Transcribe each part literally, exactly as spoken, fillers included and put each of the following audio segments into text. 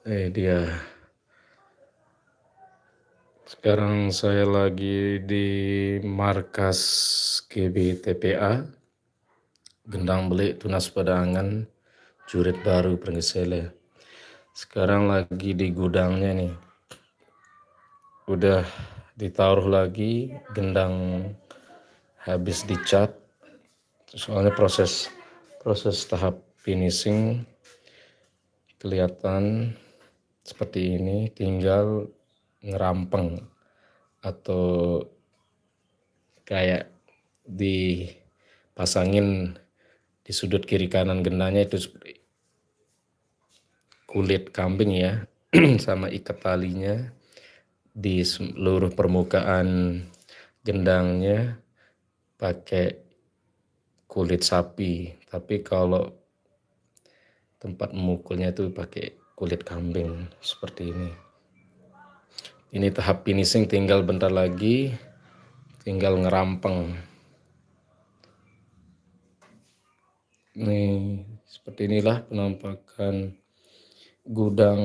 Eh dia. Sekarang saya lagi di markas G B T P A, Gendang Beli, Tunas Pedangan, Jurit Baru, Pringgesele. Sekarang lagi di gudangnya nih. Udah ditaruh lagi, gendang habis dicat. Soalnya proses proses tahap finishing kelihatan seperti ini, tinggal ngerampeng atau kayak dipasangin di sudut kiri kanan gendangnya itu seperti kulit kambing ya, sama ikat talinya di seluruh permukaan gendangnya pakai kulit sapi. Tapi kalau tempat memukulnya itu pakai kulit kambing seperti ini. Ini tahap finishing, tinggal bentar lagi, tinggal ngerampeng. Nih, seperti inilah penampakan gudang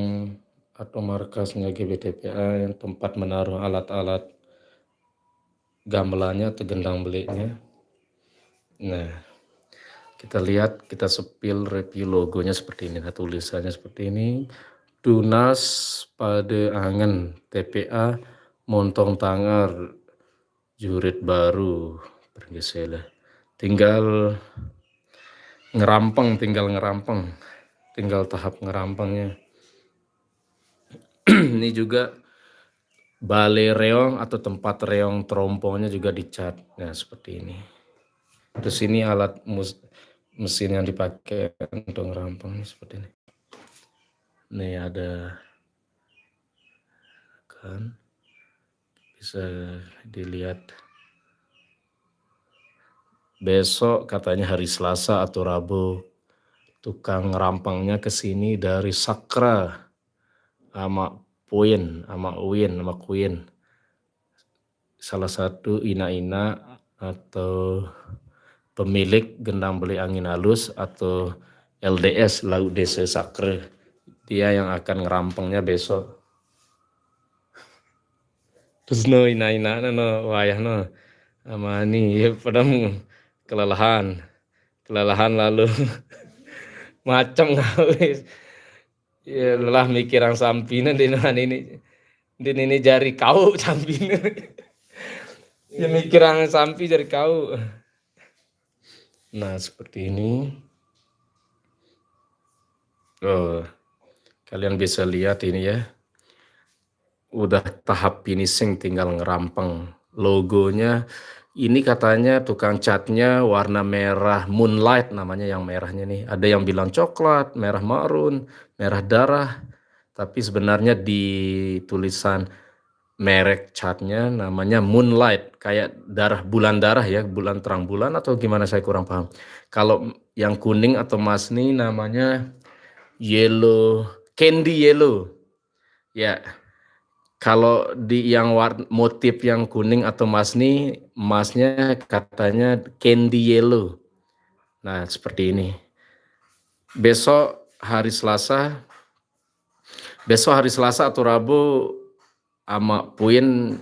atau markasnya G B T P A, yang tempat menaruh alat-alat gamelannya atau gendang belinya. Nah, kita lihat, kita sepil review logonya seperti ini. Nah, tulisannya seperti ini. Tunas Pade Angen, T P A Montong Tangar, Jurit Baru, Pringgesele. Tinggal ngerampeng, tinggal ngerampeng. Tinggal tahap ngerampengnya. Ini juga balai reong atau tempat reong terompongnya juga dicat. Nah, seperti ini. Terus ini alat mus- mesin yang dipakai untuk ngerampeng seperti ini. Nih ada, kan, bisa dilihat. Besok katanya hari Selasa atau Rabu, tukang ngerampengnya ke sini dari Sakra, Amak Puin, Amak Uin, Amak Kuin. Salah satu ina-ina atau pemilik Gendang Beli Angin Alus atau L D S, Laut Desa Sakra. Dia yang akan ngerampengnya besok. Terus no ina-ina no, no wayah no. Amani ya, padahal kelelahan. Kelelahan lalu macam ngawis. Ya lelah mikirang sampina di ini. Di ini jari kau sampina. Ya mikirang sampi jari kau. Nah, seperti ini. Oh, kalian bisa lihat ini ya. Udah tahap finishing, tinggal ngerampeng. Logonya ini katanya tukang catnya warna merah Moonlight namanya, yang merahnya nih. Ada yang bilang coklat, merah marun, merah darah. Tapi sebenarnya di tulisan merek catnya namanya Moonlight, kayak darah, bulan darah ya, bulan, terang bulan atau gimana, saya kurang paham. Kalau yang kuning atau emas nih namanya yellow, candy yellow. Ya, kalau di yang war- motif yang kuning atau emas nih, emasnya katanya candy yellow. Nah, seperti ini. Besok hari Selasa, besok hari Selasa atau Rabu, Ama Puin,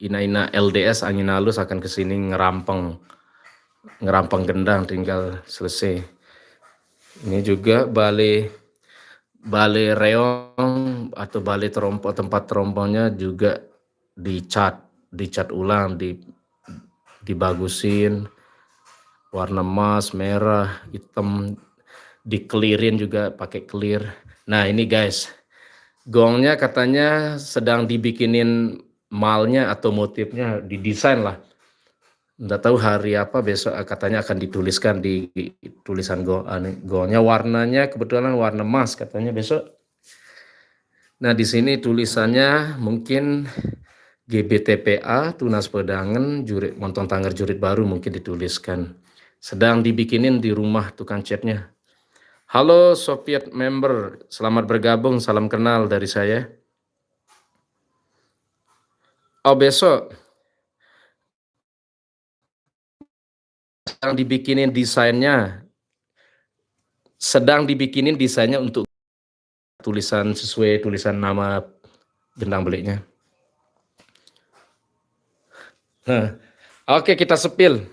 ina-ina L D S Angin Alus akan ke sini ngerampeng, ngerampeng gendang, tinggal selesai. Ini juga balai, balai reong atau balai terompo, tempat terompongnya juga dicat, dicat ulang, di dibagusin, warna emas, merah, hitam, dikelirin juga pakai kelir. Nah, ini guys, gongnya katanya sedang dibikinin malnya atau motifnya, didesain lah. Nggak tahu hari apa besok, katanya akan dituliskan di tulisan gong, anu, gongnya. Warnanya kebetulan warna emas katanya besok. Nah, di sini tulisannya mungkin G B T P A, Tunas Pedangan, Jurit, Montong Tangar Jurit Baru mungkin dituliskan. Sedang dibikinin di rumah tukang catnya. Halo Soviet member, selamat bergabung, salam kenal dari saya. Oh, besok sedang dibikinin desainnya. Sedang dibikinin desainnya untuk tulisan sesuai tulisan nama gendang beliknya. Nah, oke, kita sepil.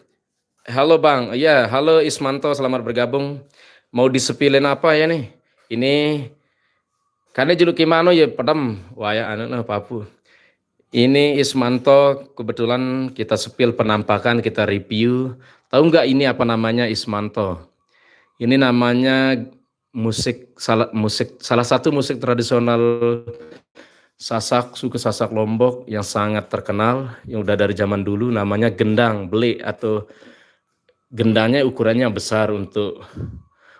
Halo Bang, ya, halo Ismanto, selamat bergabung. Mau disepilin apa ya nih? Ini karena juluk kimano ya pedem, waya anu nah papu. Ini Ismanto, kebetulan kita sepil penampakan, kita review. Tahu nggak ini apa namanya Ismanto? Ini namanya musik salah musik salah satu musik tradisional Sasak, suku Sasak Lombok yang sangat terkenal, yang udah dari zaman dulu, namanya gendang belik atau gendangnya ukurannya besar untuk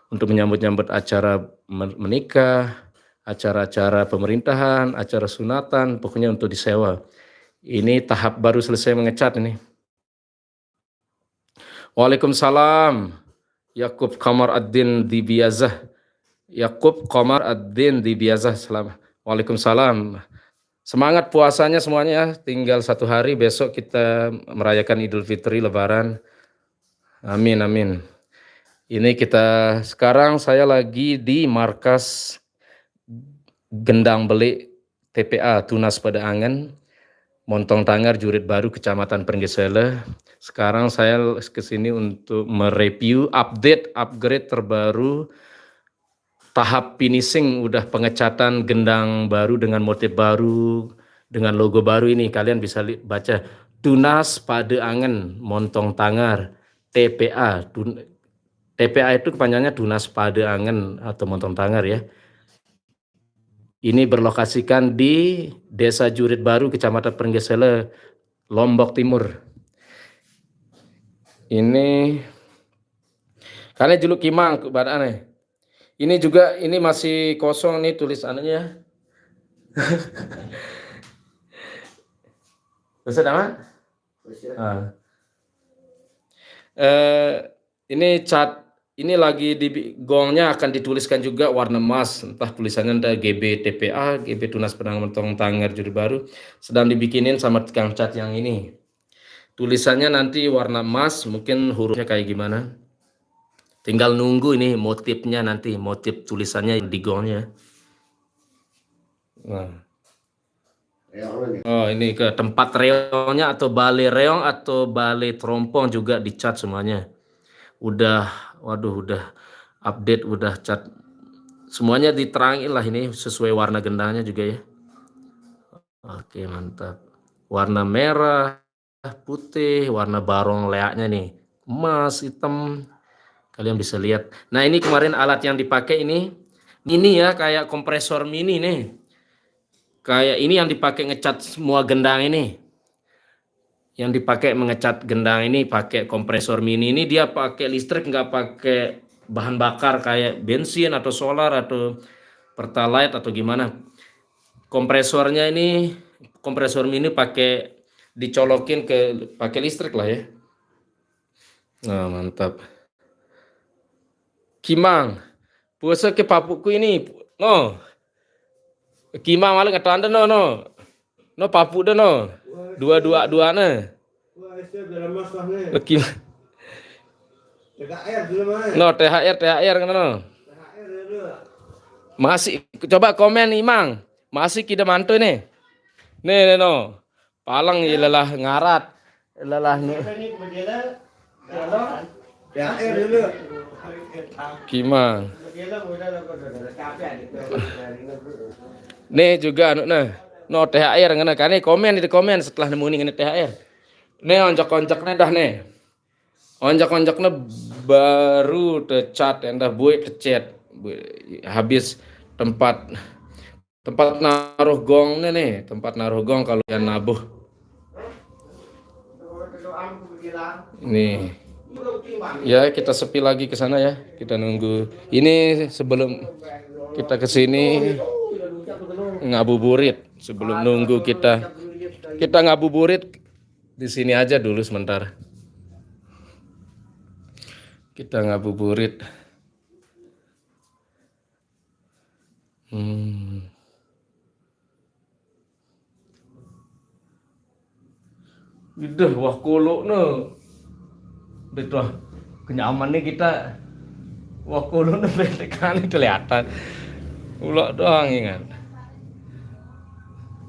untuk menyambut-nyambut acara men- menikah, acara-acara pemerintahan, acara sunatan, pokoknya untuk disewa. Ini tahap baru selesai mengecat ini. Waalaikumsalam. Yakub Kamar Ad-Din Dibiazah. Yakub Kamar Ad-Din Dibiazah. Selamat. Waalaikumsalam. Semangat puasanya semuanya ya. Tinggal satu hari, besok kita merayakan Idul Fitri, Lebaran. Amin, amin. Ini kita sekarang saya lagi di markas Gendang Belik T P A, Tunas Pada Angen, Montong Tangar, Jurit Baru, Kecamatan Pringgesele. Sekarang saya ke sini untuk mereview update, upgrade terbaru, tahap finishing, udah pengecatan gendang baru dengan motif baru, dengan logo baru ini. Kalian bisa li- baca Tunas Pada Angen, Montong Tangar, T P A. Tun- T P A itu kepanjangannya Tunas Pada Angen atau Montong Tangar ya. Ini berlokasikan di Desa Jurit Baru, Kecamatan Pringgesele, Lombok Timur. Ini karena juluk kimang badannya. Ini juga, ini masih kosong nih tulis anunya. Bisa nama? Ah. Eh, ini cat ini lagi di gongnya akan dituliskan juga warna emas, entah tulisannya ada G B T P A, G B Tunas Penang Mentong Tangar Juri Baru, sedang dibikinin sama tukang cat yang ini. Tulisannya nanti warna emas, mungkin hurufnya kayak gimana. Tinggal nunggu ini motifnya nanti, motif tulisannya di gongnya. Nah. Oh, ini ke tempat reongnya atau balai reong atau balai terompong juga dicat semuanya. Udah, waduh, udah update, udah cat. Semuanya diterangin lah ini sesuai warna gendangnya juga ya. Oke, mantap. Warna merah, putih, warna barong leaknya nih. Emas, hitam. Kalian bisa lihat. Nah, ini kemarin alat yang dipakai ini. Ini ya kayak kompresor mini nih. Kayak ini yang dipakai ngecat semua gendang ini. Yang dipakai mengecat gendang ini pakai kompresor mini ini, dia pakai listrik, nggak pakai bahan bakar kayak bensin atau solar atau pertalite atau gimana. Kompresornya ini, kompresor mini pakai dicolokin ke pakai listrik lah ya. Nah, mantap. Kimang, puasa ke papuku ini, no. Kimang malah kata anda no no. No papu dah no. Dua dua dua na. Wah, saya dalam masalah nih. Kimang. T H R dulu mah. No, T H R, T H R kan no. T H R dulu. Masih coba komen Imang. Masih kita mantu nih. Nih, nih no. Palang ya lelah ngarat. Lelah nih. Apa nih, Bendela? Kalau T H R dulu. Kimang. Bendela udah lah, udah, udah, udah capek, adik. Nih juga anu nah. No T H R ngene kane komen di komen setelah nemu nih ngene T H R. Nih onjok-onjoknya dah nih. Onjok-onjoknya baru tecat endah buik kecet. Bu- Habis tempat tempat naruh gongnya nih, tempat naruh gong kalau yang nabuh. Nih. Ya, kita sepi lagi ke sana ya. Kita nunggu. Ini sebelum kita ke sini ngabuburit, sebelum nunggu kita kita ngabuburit di sini aja dulu sementara. Kita ngabuburit. Hmm. Gitu, wah kuluk no. Betul. Kenyaman nih kita. Wah kuluk no betekan kelihatan. Ulak doang ingat.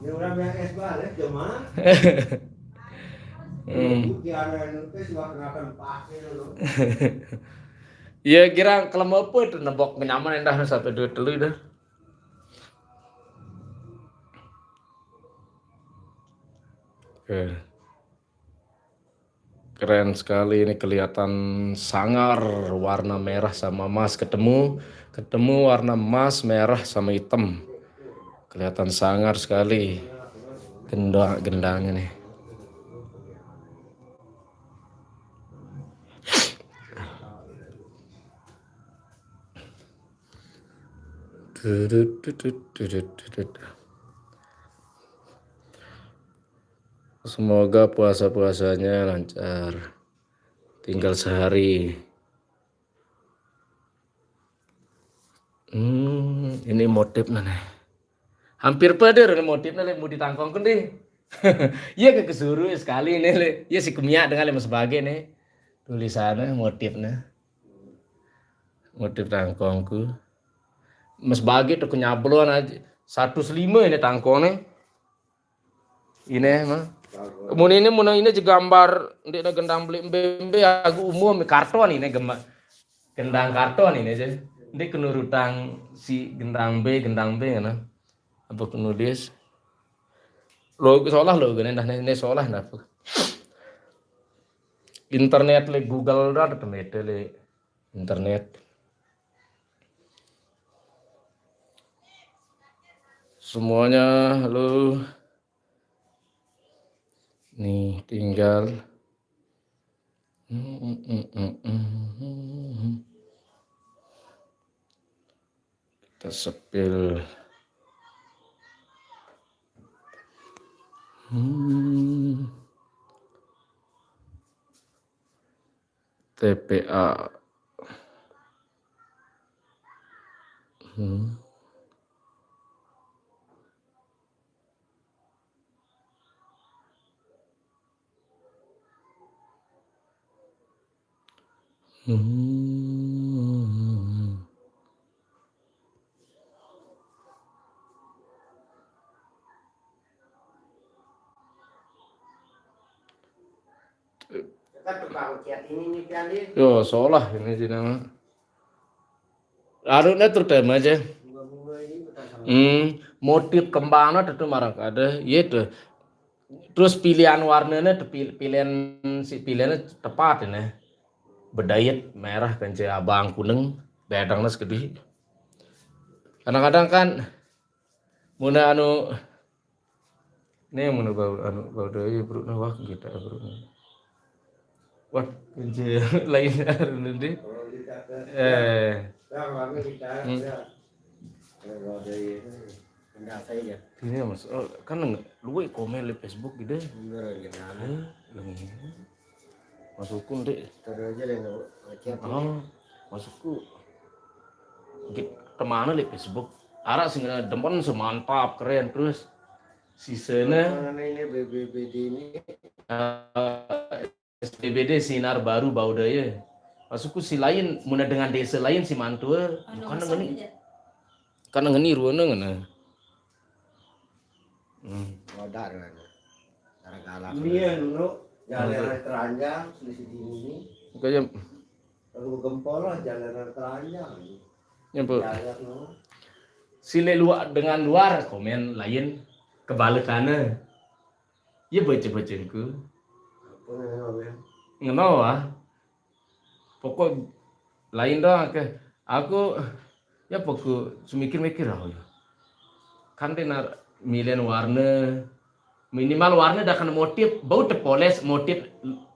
Ya, orang yang es balik, cuma. Hmm. Tiada yang nukis, wah, kenakan pasir, loh. Ya, kira kelem apa itu, nebok nyaman endah sampai dua telu dah. Oke. Keren sekali ini, kelihatan sangar, warna merah sama emas ketemu, ketemu warna emas, merah sama hitam. Kelihatan sangar sekali gendang, gendangnya nih. Semoga puasa-puasanya lancar. Tinggal sehari. Hmm, ini motifnya nih. Hampir peder ini motifnya, le, mau ditangkongkan deh. Iya, ke kesuruh sekali nih, le. Iya, si kemiak dengan, le, mas bage nih. Tulisannya, motifnya. Motif tangkongku. Mas bage tuh kenyabloan aja. Satu lima ini tangkongnya. Ini mah. Mun ini, mun ini aja gambar, ndek na gendang beli mbembe, aku umum karton ini gema-, gendang karton ini aja. Ndek kena rutang si gendang be, gendang be, ngana. Apa nulis? Lo solah lo gini dah, ini solah dah. Internet, le, Google dah ada temete, le. Internet. Semuanya, halo. Nih, tinggal. Kita sepil. Hmm. T P A. Hmm. Hmm. Kan tukang cat ini nih, Pian, nih. Yo, solah ini sih nama. Anu, terutama aja. Bunga-bunga ini bukan sama. Hmm, motif kembangnya tentu marang ada, iya tuh. Terus pilihan warnanya tuh, pil-, pilihan si pilihannya tepat ini. Bedait merah, kence abang, kuning, bedangnya segede. Kadang-kadang kan muna anu, nih muna bau anu, bau doi, bro, nah, wah, kita, bro. Wah, kence lain anu nanti. Kalau kita ke, eh. Nah, kami kita, hmm, ya. Kalau bau doi itu, enggak saya ya. Ini, Mas, oh, kan nge-, lu komen di Facebook gitu. Bener, gitu. Hah? Lu ini. Masukku, ndek. Terus aja deh, nggak, nggak chat. Oh, masukku. Git-, kemana, le, Facebook? Arah sing demen semantap, keren terus. Sisanya, mana ini, B B B D ini? Eh, S B B D, Sinar Baru Bau Daya. Masukku si lain, muna dengan desa lain si mantua, anu, bukan ngeni. Karena ngeni ruana ngena. Hmm. Wadah ruana. Gara-gara ini ya, Nuruk, jalan teranjang, selisih dini ini. Kaya lalu gempol lah, jalan teranjang. Ya, Bu. Jalan, no. Sile luar dengan luar, komen lain, kebalikannya. Iya, baca-bacangku. Apa ngeno, ya? Ngeno, ah. Pokok lain doang ke. Aku, ya, pokok semikir-mikir aku ya. Kan dia nar-, milihan warna, minimal warna dah kena motif, bau tepoles motif,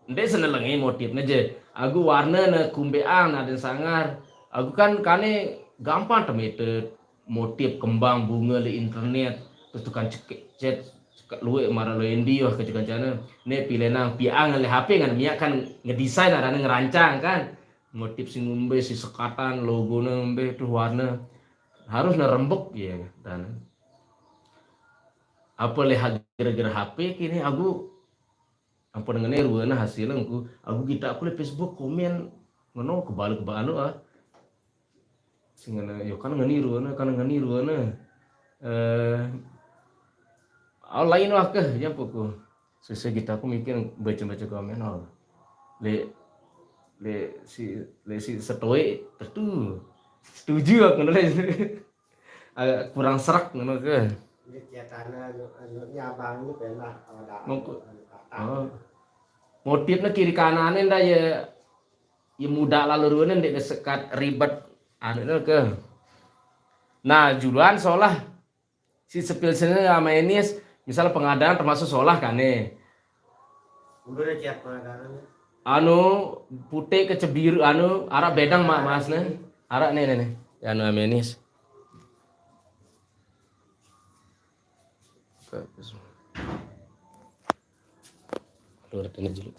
ndek senelengi motifnya aja. Aku warna ne kumbeang, ada sangar. Aku kan kane gampang temete motif kembang bunga di internet, terus tukang cek-, chat, suka luwe marah lo endi wah, kece kancana. Ne pilenang piang le H P ngan miak kan ngedesain, arane ngerancang kan. Motif sing ngumbe, si sekatan, logone ngumbe, tuh warna. Harus na rembek ya, dan apa le ha-, gara-gara H P kini aku, apa ngene ruana hasilnya aku, aku kita aku le Facebook komen, ngeno kebalik-balik ah. Sing ngene, yo kan ngene ruwene, kan ngene ruwene. Eh, ah, lain wah ke, ya pokok. Sesuk kita aku mikir baca-baca komen, oh. Le, le si, le si setoe, tentu setuju aku, le. Agak kurang serak ngono ke. Ini kelihatannya anu, anu, ini abang ini pernah ada Mongko. Anu kata. Oh. Motifnya kiri kanannya ndak ya, ya muda lalu ruwene ndak sekat ribet anu ke. Nah, juluan solah si sepil sini sama Enis, misalnya pengadaan termasuk solah kan nih. Udah deh, siap pengadaan. Anu putih ke cebiru, anu arak bedang mak mas nih. Arak nih, nih, nih. Ya, anu sama Enis. Bagus. Aduh, ada dulu.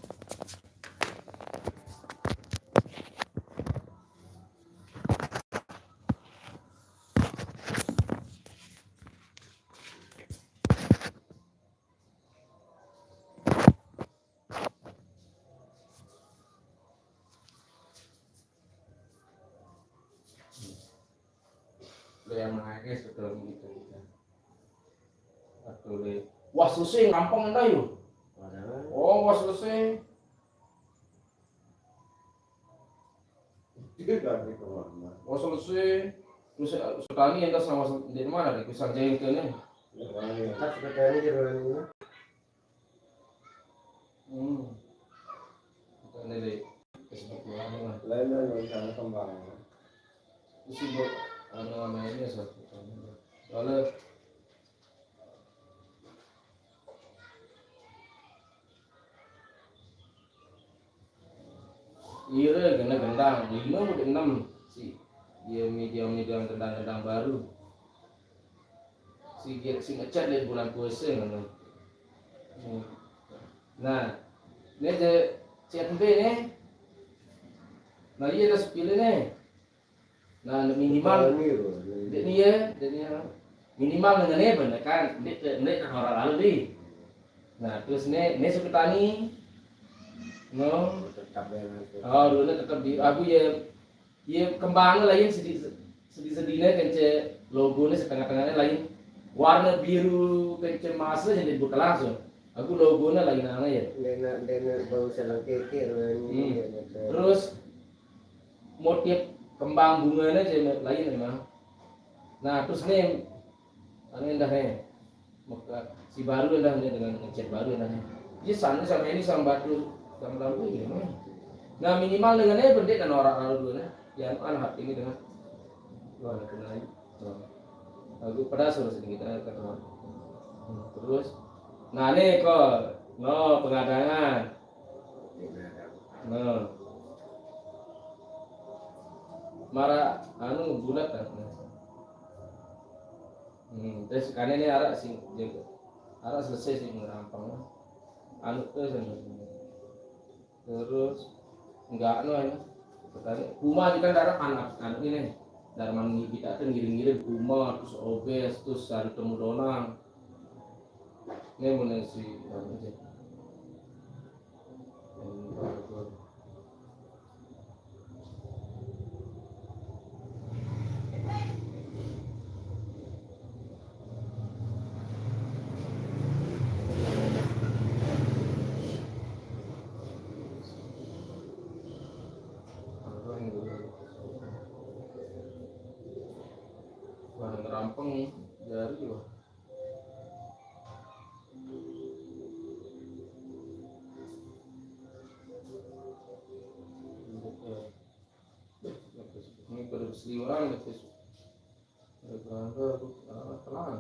Lo yang mengages betul gitu, gitu. Betul, Le. Wah, selesai, gampang entah yuk. Padahal. Oh, wah, selesai. Dia dari kemana? Wah, selesai. Terus, eh, Sutani yang sama di mana? Di Kusang Jengkel nih. Ya, kan sekretari di ruangan ini. Hmm. Kita ini di Facebook doang lah. Lain, lain, lain, sana kembang. Itu sih, Bu, anu, namanya satu. Soalnya ira kena gendang, lima udah enam sih. Dia media-media gendang-gendang baru. Si dia si ngechat di bulan puasa ngono. Hmm. Nah, ini aja chat B nih. Nah, iya ada sepilih nih. Nah, minimal Ini loh, ini. Dek ni ya, dek ni ya. Minimal dengan ni bener kan, ni ni orang lalu di. Nah, terus ni ni Suketani. No. Tetap dengan itu. Oh, dulu tetap di aku ya, ya kembangnya lain sedih sedih sedihnya kence logonya setengah-tengahnya lain. Warna biru kence emasnya jadi buka langsung. Aku logonya lain aja ya. Dena dena bau selang kekir, Hmm. Dena tuh. Terus motif kembang bunganya aja lain memang. Nah, terus nih, anu indah nih. Maka si baru indah nih dengan ngecat baru indah nih. Dia sana sama ini sama batu sama lampu ini memang. Nah, minimal dengan ini berdek dan orang lalu dulu nih. Ya, anu H P ini dengan wah, ada kena lagi. Nah. Lagu pedas terus ini kita kata. Hmm, terus, nah nih kok, no pengadangan. Nah. Mara anu bulat kan. Hmm, terus kan ini arak sih, arak selesai sih ngerampang. Anu terus anu. Terus enggak no ya. Katanya, kuma juga darah anak, anak ini. Darman kita tuh ngiring-ngiring kuma, terus obes, terus sari temu donang. Ini mana si anu aja. Wah, ngerampeng jari wah. Ini pada berseliweran, ya, Facebook. Ada berangkat, aku, ah, tenang.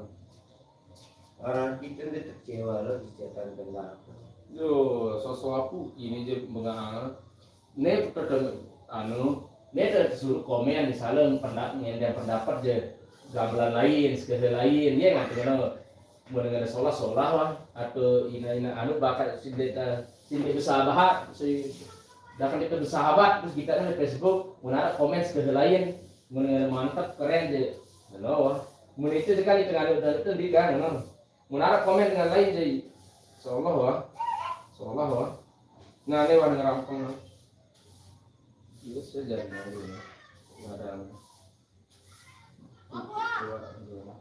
Orang kita udah kecewa loh, kesehatan kenapa? Yo, sosok aku ini aja bengang. Ini tetap, anu, ini tetap suruh komen, misalnya pendapat, yang pendapat aja gamelan lain, segala lain, ya nggak kenal. Mun ada solah-solah wah, atau ina-ina anu bakat sinde ta, sinde besahabat, si dakan kita besahabat, terus kita di Facebook, mun ada komen segala lain, mun ada mantap, keren je. Halo wah. Mun itu sekali tengah ada itu di kan, memang. Mun ada komen dengan lain je. Insyaallah wah. Insyaallah wah. Nah, ini wah ngerampung. Iya, saya jadi malu ya. Nggak ada. Coba, coba.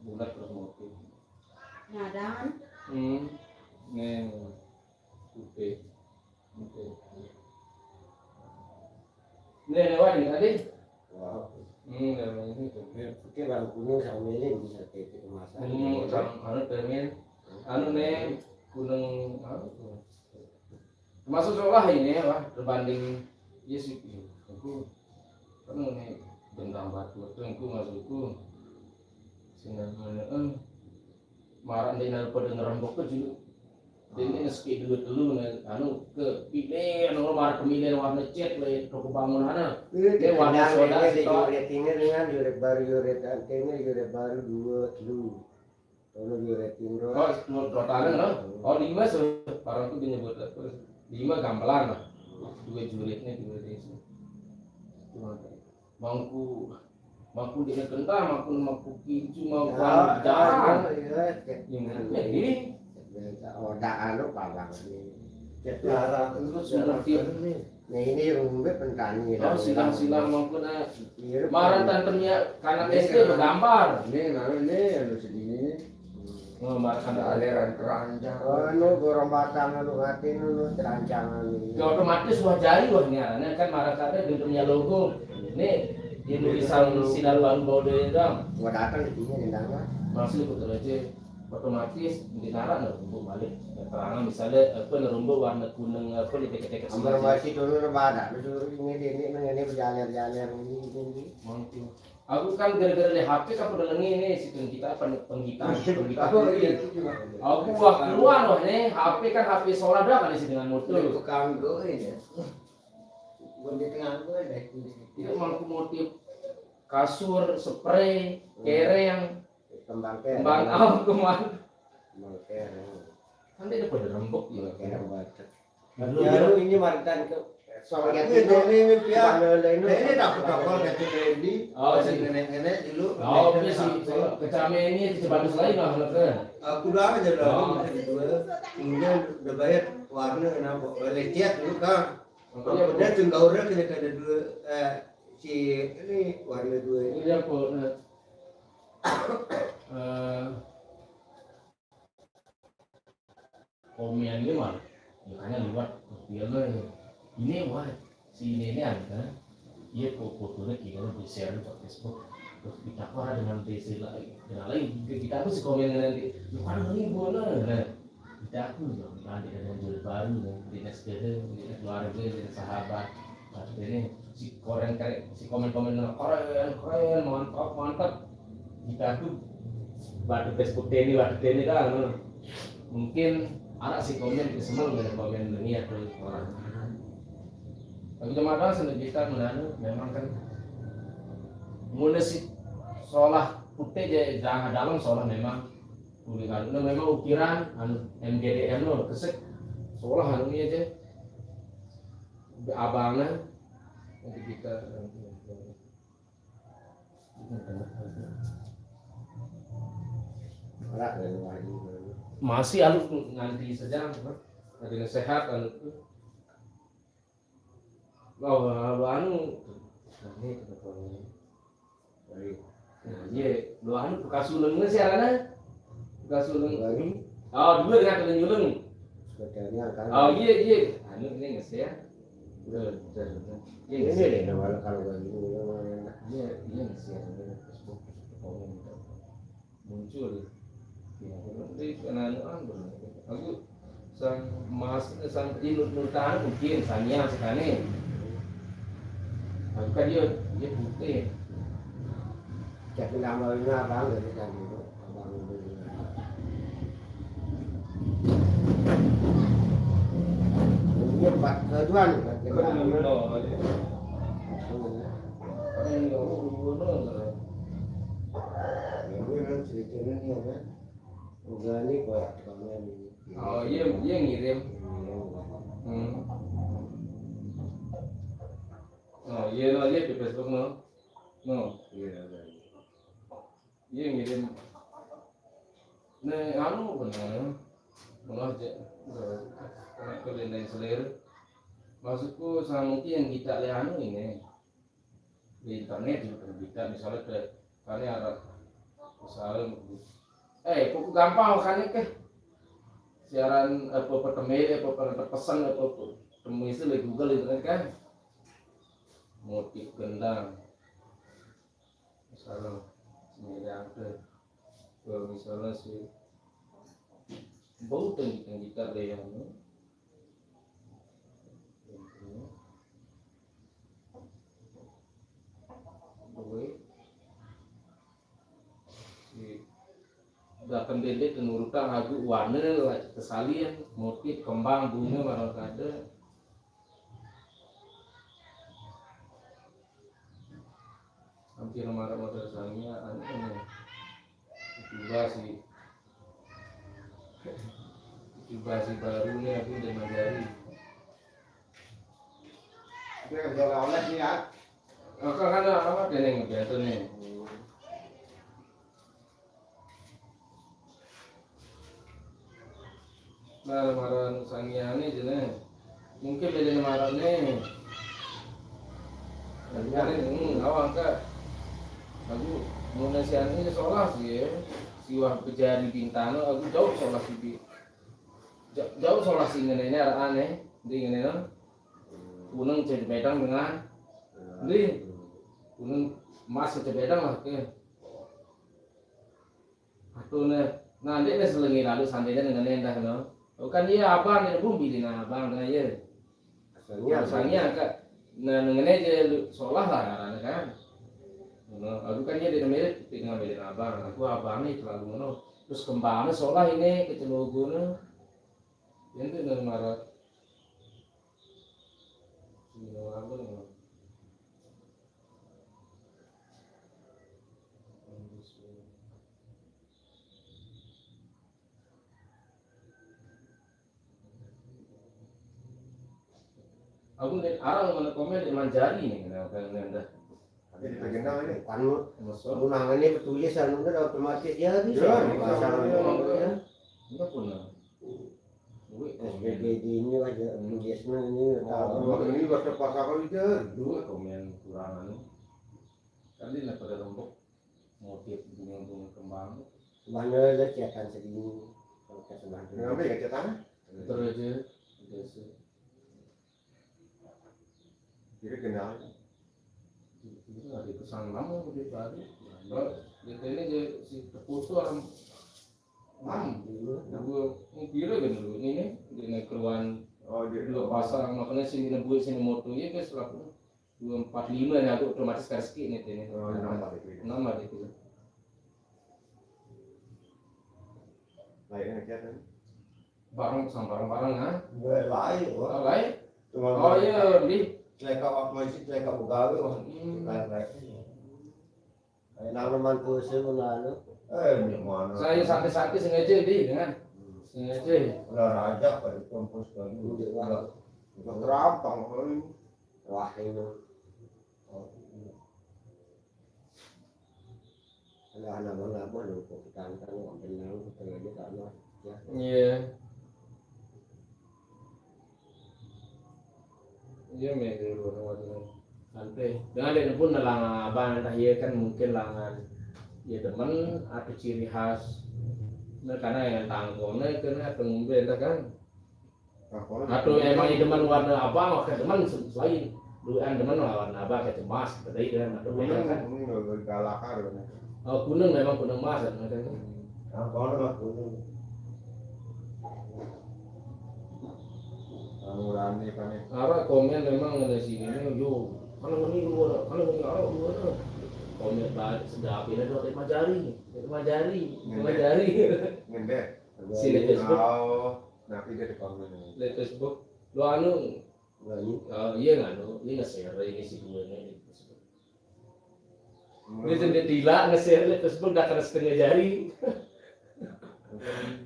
Bulat terus motif. Nah, dan. Hmm. Nih, putih. Oke. Nih, lewat nih tadi. Wah. Hmm, lewat ini tuh. Oke, bang kuning sama ini bisa kayak kemasan. Hmm, sama anu pengen. Anu nih, kuning anu tuh. Termasuk sekolah ini ya, Pak, berbanding, iya sih, aku kan ini bentang batu itu aku masukku sini mana, eh, marah di nal pada ngerembok ke juga. Jadi ini sekitar dua telu nih, anu, kepilih, anu, marah pemilihan warna cat lah, toko bangunan. Ini warna soda, ini sih, toh. Juret ini dengan juret baru, juret antena, juret baru dua telu. Ono juret timur. Oh, totalnya, no? Oh, lima sih. Orang tuh dia nyebut apa? Lima gamelan lah. Dua juretnya, dua desa. Cuma mangku, mangku dia kentang, mangku, mangku kincu, mangku anu, jarang. Iya, iya. Yang ini. Oda anu, palang ini. Cetara. Terus seperti Nah, ini rumbe pentani. Oh, silang-silang maupun, eh, marah tantemnya karena S D bergambar. Ini, nah, ini, anu, segini. Oh, marah ada aliran keranjang. Oh, anu, gorong batang, anu, ngatin, anu, keranjang, anu. Ya, otomatis wah jari, wah, ini kan marah ada bentuknya logo. Ini, ini tulisan sinar baru bau dari dong. Gua datang di sini, di dalam. Maksud aku terus aja. Otomatis di nara nerumbu balik. Keterangan misalnya apa nerumbu warna kuning apa di deket-deket. Ambar masih dulu pada disuruh ini ini ini berjalan-jalan ini ini. Mungkin. Aku kan gara-gara di H P kan udah lengi ini si penggita pen- penggita penggita. Aku wah keluar wah nih H P kan H P solar dah kali sih dengan motor. Kanggo ini. Bukan di tengah gue deh. Itu malah motif kasur, spray, kereng, Kembang kereng. Kembang apa kemana? Kembang kereng. Kan dia pada rembuk ya. Kembang kereng baca. Lalu ini maritan ke soal yang ini ini pian. Ini takut takut kecil ini. Oh, si nenek-nenek dulu. Oh, ini si kecame ini si bagus lain lah kan. Aku doang aja lah. Kemudian udah bayar warna kenapa? Lecet dulu kan. Udah tinggal udah kita ada dua eh si ini warna dua ini. Iya kok. Eh, komen ini mah makanya liwat dia mah ini wah si ini ini ada iya kok fotonya kita di share di Facebook terus kita kok ada dengan D C lain dengan lain kita tuh si komen nanti lu kan ini boleh nah Kita aku juga nanti ada yang jual baru ya, di S D, di keluarga, di sahabat. Nah, ini si koren keren, si komen-komen keren, keren, mantap, mantap. Kita tuh batu Facebook ini, batu ini kan. Mungkin anak si komen kesemel dengan komen ini atau orang. Tapi cuma ada sendiri kita menanu memang kan mulai si seolah putih jadi jangan dalam seolah memang Kuwi anu memang ukiran anu M G D M no kesek sekolah anu ini aja abangnya nanti kita masih anu nganti sejam nanti sehat anu Oh, lu anu. Nah, ini kenapa ini? Baik. Nah, iya, lu anu bekas ulengnya sih arana. Bekas uleng. Lagi? Oh, dua dengan kena uleng. Sepedanya kan. Oh, iya, iya. Anu ini nges ya. Betul, betul, betul. Iya, ini deh, kalau kalau bagi ini yang mana enak. Iya, iya nges ya. Ini Facebook. Oh, ini muncul ya nanti kenaan anggur aku sang mas sang inut nurtahan mungkin sania sekali aku kan dia dia putih jadi nama ini abang dari kan itu abang itu ini empat keduan kan kita Organik, Pak. Oh, iya, iya ngirim. Hmm. Oh, iya, no, iya di Facebook, no. No. Iya, iya. Iya ngirim. Nih, anu bener. Malah aja. Kalau yang selera. Maksudku sama mungkin yang kita lihat anu ini. Di internet juga bisa misalnya ke karena ada Salah. Eh, pokok gampang makanya ke. Siaran apa, apa temel, apa, apa pesan, apa, apa temui itu dari Google internet kan. Motif gendang. Misalnya, ini ada. Kalau misalnya si bau tinggi-tinggi tak ada yang ini. Duit. Si datang dendek nurutan lagu warna lah, kesalian, motif, kembang, bunga, barang kada. Hampir marah motor sangnya, anu, anu. Coba sih. Coba sih baru nih aku udah manjari. Dia kerja oleh nih ya. Maka kan amat ini ngebantu nih. Nah, marah sangnya nih, jenis. Mungkin beda marah nih. Nah, ini, hmm, awal ke. Aku mau nasihat ini solah sih ya. Siwah pejari bintang, aku jauh solah sih. Bi. Ja-, jauh solah sih ngene ini arah aneh. Di ngene no. Kuneng jadi bedang dengan. Di. Kuneng emas jadi bedang lah ke. Atuh ne, nanti ne selengi lalu santai ne ngene dah no. Bukan iya abang ne bumbi di abang kena iya. Asalnya, asalnya kak, nah ngene aja lu solah lah ngarannya kan. No, aku kan iya di namanya tinggal beda abang. Aku abang nih terlalu ngono. Terus kembangnya solah ini ke celogo ne. Ini tuh marah. Ini apa nih? Aku lihat orang mana komen di manjari nih, kenapa kan dah. Tapi di Pegendang ini. Anu, masuk. Unangannya bertulis anu kan otomatis dia bisa. Ya, bisa. Pasang anu ya. Enggak pernah. Wih, S P P D ini aja, tulisnya ini. Oh, tahu. Ini bahasa pasar aja. Dua komen kurang anu. Kan dia pada rembuk. Motif bunga-bunga kembang. Mana ada cetan segini? Kalau ke sebelah dulu. Ngambil ya cetan? Terus aja. Biasa. Jadi kenal. Itu ada pesan lama udah tadi. Kalau di sini aja si terputus orang. Hmm. Dulu. Gua mau kira kan dulu ini di naik keruan. Oh, dia dua pasang, makanya sini nebus sini moto ya guys, laku. Dua empat lima nih, aku otomatis kasih nih ini. Oh, enam empat itu. Enam empat itu. Lainnya aja kan. Bareng sama bareng-bareng kan? Gue lain, wah. Oh, lain? Cuma oh iya, di. Celaka waktu masih celaka begawe, wah. Hmm. Lain-lain. Kayak nama mantu sih, mana anu. Eh, ini mana? Saya sakit-sakit sengaja di, kan? Hmm. Sengaja. Udah rajak pada kompos lagi. Udah, wah. Udah terampang kali. Wah, ini. Oh, iya. Ada anak mana apa lu kok kita angkat, wah, tenang, tenang aja, karena ya. Iya. Iya, meh, dulu, waktu santai. Dengan dia pun nelang abang, entah iya kan mungkin langan. Ya, temen atau ciri khas. Nah, karena yang tangkone kena atau ngumbe, entah kan. Atau emang demen warna abang, wah, demen se-, selain duaan demen warna abang, kayak cemas, kita tadi kan, atau kuneng, kan? Kuneng nggak galakar, kan? Oh, kuneng memang kuneng emas, kan? Nah, kalau nggak kuneng. Ngurani, kan, ya? Ara komen memang ada sini, yo. Kalau ini dua, kalau ini arah dua tuh. Komen ba-, sedap ini tuh, lima jari, lima jari, lima jari. Ngende. Sini Facebook. Oh, nah, iya di komen ini. Lihat Facebook. Lo anu, oh, iya nggak lo? Iya nge-share ini si dua ini di Facebook. Ini sendiri tidak nge-share lihat Facebook dah kena setengah jari.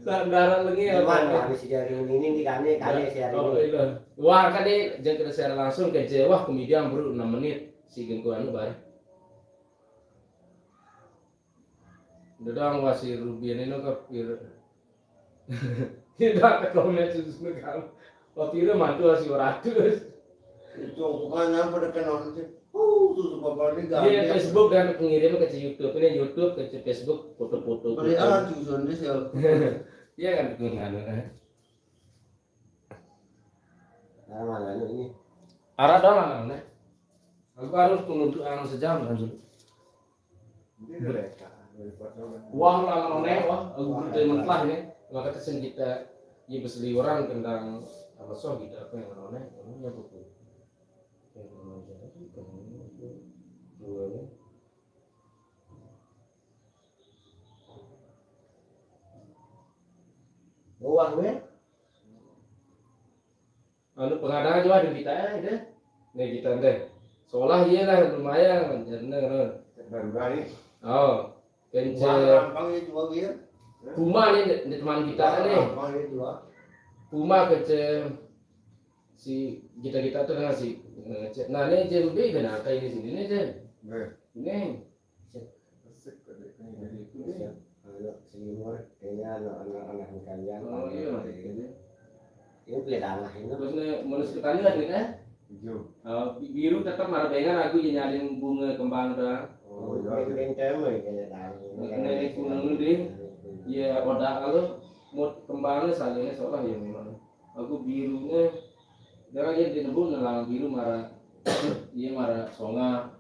Sandaran lagi ya. Cuman habis jari ini di kane, kane share ini. Oh, iya. Wah, kan ini jangan kita share langsung ke Jawa, kemudian baru enam menit si gengku anu baru. Dadang wasi rubian ini ke pir. Tidak ada komen susu kan. Wah, pira mantu wasi ratus. Itu bukan apa dekat orang itu. Oh, susu papa ini. Iya, gak ada. Facebook kan pengirim ke YouTube, ini YouTube ke Facebook, foto-foto. Beri alat susun deh, siapa? Iya kan, betul kan? Nah, mana ini? Arah doang, nah. Aku harus tunggu tuh, anu, sejam kan. Wah, lah, noneh, wah, aku guru dari mentlah ini. Maka terus kita, ya, berseliweran tentang apa, so, kita apa yang noneh, ini yang buku. Yang noneh, dua ini. Wah, gue. Anu, pengadaan juga ada kita, eh, deh. Nih, kita deh. Sekolah iya lah, lumayan, jadinya, kan. Baru kali. Oh, kence. Wah, gampang ya juga, gitu. Kuma nih, di, di teman kita. Wah, nih. Gampang ya juga. Kuma kence si kita-kita tuh, nah, si, eh, cek. Nah, ini J M B kan, nah, kayak di sini nih, Jen. Nih. Ini. Asik kok, Dek. Ini jadi itu, ya. Anak senior, kayaknya anak-anak, anak kalian. Oh, iya, Dek. Ini beli tanah ini. Terus nih, mulus ke tani lagi, kan? Hijau. Eh, bi-, biru tetap marah dengan aku, ya, nyalin bunga kembang doang. Oh, iya. Ini, ini cewek kayaknya tadi. Ini, ini kuning, deh. Iya, udah kalau mau kembangnya, salingnya seolah ya memang. Aku birunya, dia kan dia, dia nebun nelang biru marah. Iya, marah songa.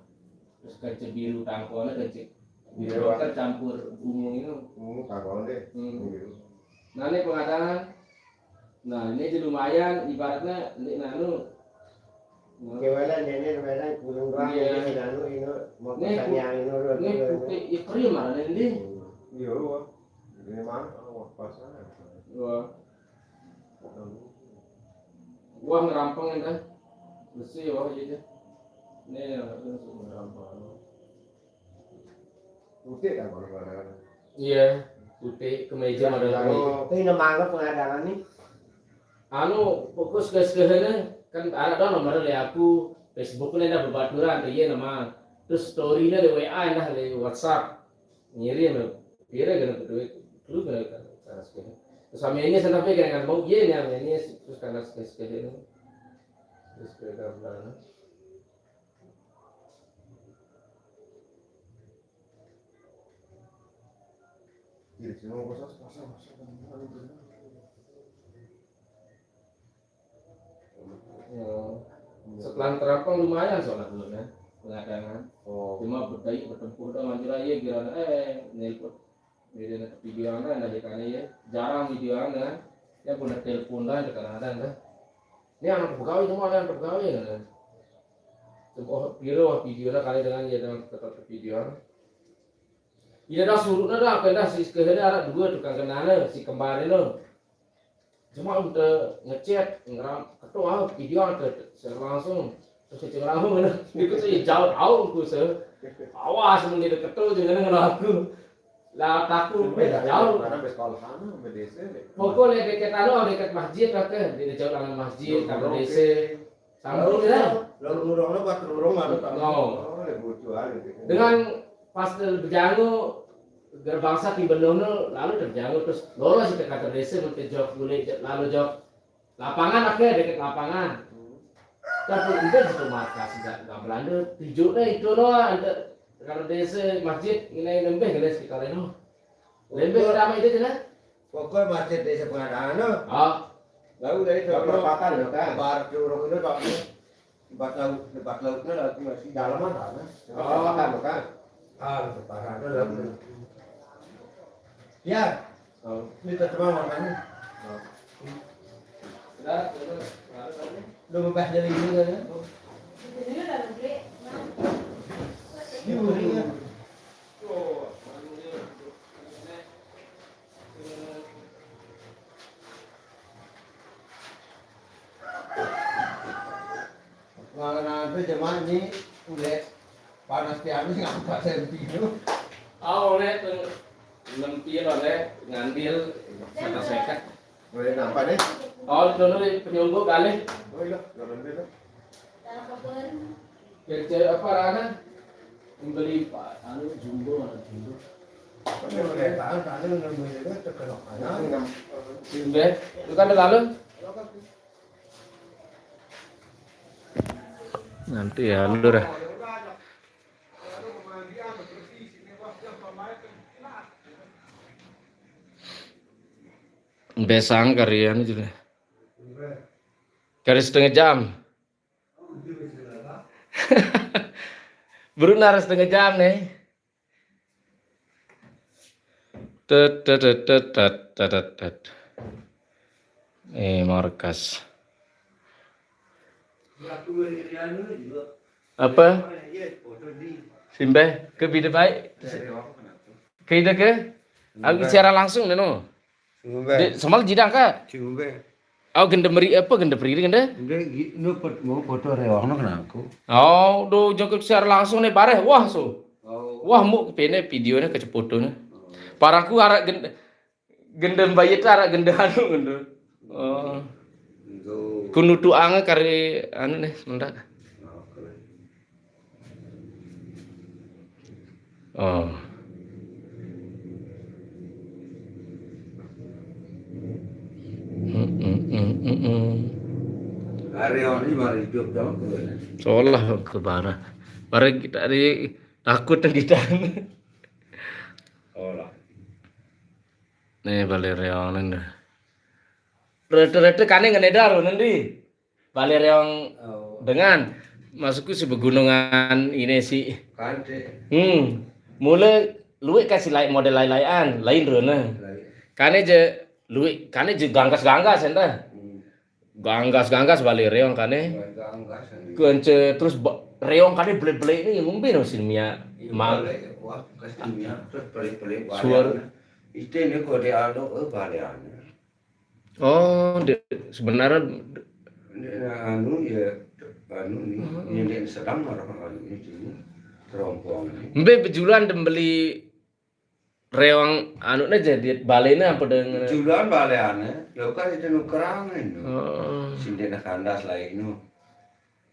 Terus kece biru tangkone, kece biru. Iya, kan campur ungu itu. Ungu tangkone deh. Hmm. Biru. Nah, ini pengadaan. Nah, ini aja lumayan, ibaratnya, ini nanu. Kewelan, ini kewelan, gunung doang, iya. Ini nanu, ini mau ini pesan pu-, yang ini, ini ini putih, ya, krim mana ini? Hmm. Iya, wah. Ini mana? Wah, pas aja. Wah. Wah, ngerampeng ini. Besi, wah, gitu. Ini yang ngerampeng. Putih kan, kalau ada. Iya, putih, kemeja. Iya, model iya. Putih. Tapi nama apa pengadangan nih? Anu, fokus ke sekehene, kan ada dong nomor dari aku, Facebook ini ada berbaturan, iya nama. Terus story-nya di W A, dah di WhatsApp. Ngirim, kira gak dapat duit, lu gak dapat cara sekehene. Terus sama ini, sampai kayak nggak mau, iya, yang ini, terus karena sekehene. Terus ke gambaran. Ya. Setelah terapkan lumayan soalnya dulu, kan, pengadangan. Oh. Cuma berdaya bertempuh dong, anjir aja, giliran, eh, nelpon. Jadi, nanti video anak, nanti kan ya. Jarang video anak. Ya, punya telepon dah, kadang-kadang dah. Ini anak pegawai semua, ada anak pegawai, kan. Oh, piro video lah kali dengan ya, dengan tetap video. Iya dah, suruh dah, apa dah, si sekehene ada dua tukang kenana, si kembar itu. Cuma udah ngechat, ngeram, ketua video ada, saya langsung, terus saya langsung, itu saya jauh tahu, aku saya, awas, mending ketua jangan dengan aku. Lah, takut, beda jauh. Karena sekolah sana, sama desa, ya. Pokoknya dekat anu, dekat masjid lah, kan. Di jauh dengan masjid, sama desa. Sama lalu dia. Lalu nurung lo, buat nurung anu, tak. No. Oh, lebih lucu aja gitu. Dengan pas terjanggu, gerbangsa di Benono, lalu terjanggu, terus lolos ke kantor desa, minta jawab boleh, lalu jawab lapangan, oke, dekat lapangan. Hmm. Tapi udah gitu, markas nggak, nggak Belanda, tujuh deh itu loh, ada kantor desa, masjid, ini nembeh, ngelih sekitar itu. Lembeh ramai itu, kan? Pokoknya masjid desa pengadaan, no. Ah. Lalu dari itu, perempatan, no, kan? Bar, orang itu, tapi debat laut, debat lautnya lagi masih dalaman, kan? Oh. Perempatan, no, kan? Ah, perempatan, no, laut. Ya. Oh. Ini terjemah makanya. Oh. Sudah, sudah. Udah bebas dari ini, kan, ya? Ini udah gede, Bang. Ini udah. Nah, nanti jemaah ini udah panas tiap ini ngapa saya begitu? Oh, oleh tuh enam kilo deh, ngambil satu seket. Boleh nampak deh. Oh, itu nih penyungguh kali. Oh iya, jangan deh. Kerja apa, Rana? Membeli, Pak, anu, jumbo, mana jumbo? Kan yang udah tahan, tahan, udah mulai itu terkenal. Jumbo, lu kan udah lalu? Nanti ya, lur. Besang karian aja lah. Kari setengah jam. Baru nara setengah jam nih. Tet, tet, tet, tet, tet, tet, tet. Eh, markas. Apa? Simbe, ke bida baik. Ke ida ke? Aku siaran langsung deh, no. Simbe. Di, sama jidang ka? Simbe. Au gende meri apa gende periri gende? Ende gi-, nu pot-, mau foto rewang nu kena aku. Oh, do jangkut siaran langsung nih bareh. Wah, so. Oh. Wah, mu kepene video nih kecepoto nih. Oh. Parangku arak gende, gende mbayit arak gende anu gende. Oh. Itu. Kunutu anga kari anu nih sementara. Oke. Oh. Mm, mm, mm, mm, mm. Hari ini mari hidup dong, tuh, ya. Solah ke bara. Bara kita di takut kita. Solah. Nih, balik reonin dah. Rete-rete kane ngene daro nendi. Balik reong. Oh. Dengan masukku si pegunungan ini sih. Kante. Hmm. Mula luwih kasih lain model lain-lain, lain rene. Lain. Kane je luwih, kane je ganggas-ganggas enta. Hmm. Ganggas-ganggas balik reong kane. Ganggas, ini. Kance terus ba-, reong kane bele-bele ini ngumbe no sin mia. Iya, ma-, balik. Wah, kasih mia, terus balik-balik balik. Suara. Ite ni kode alo, eh, balik ane. Oh, de-, sebenarnya. Ini anu ya, anu ni, hmm, ini sedang orang anu ini, terompong ini. Mbe bejulan dembeli reong anu ne jadi balene apa dengan? Bejulan baleane, lo kan itu nukerang itu. Oh. Sinde na kandas lain nu.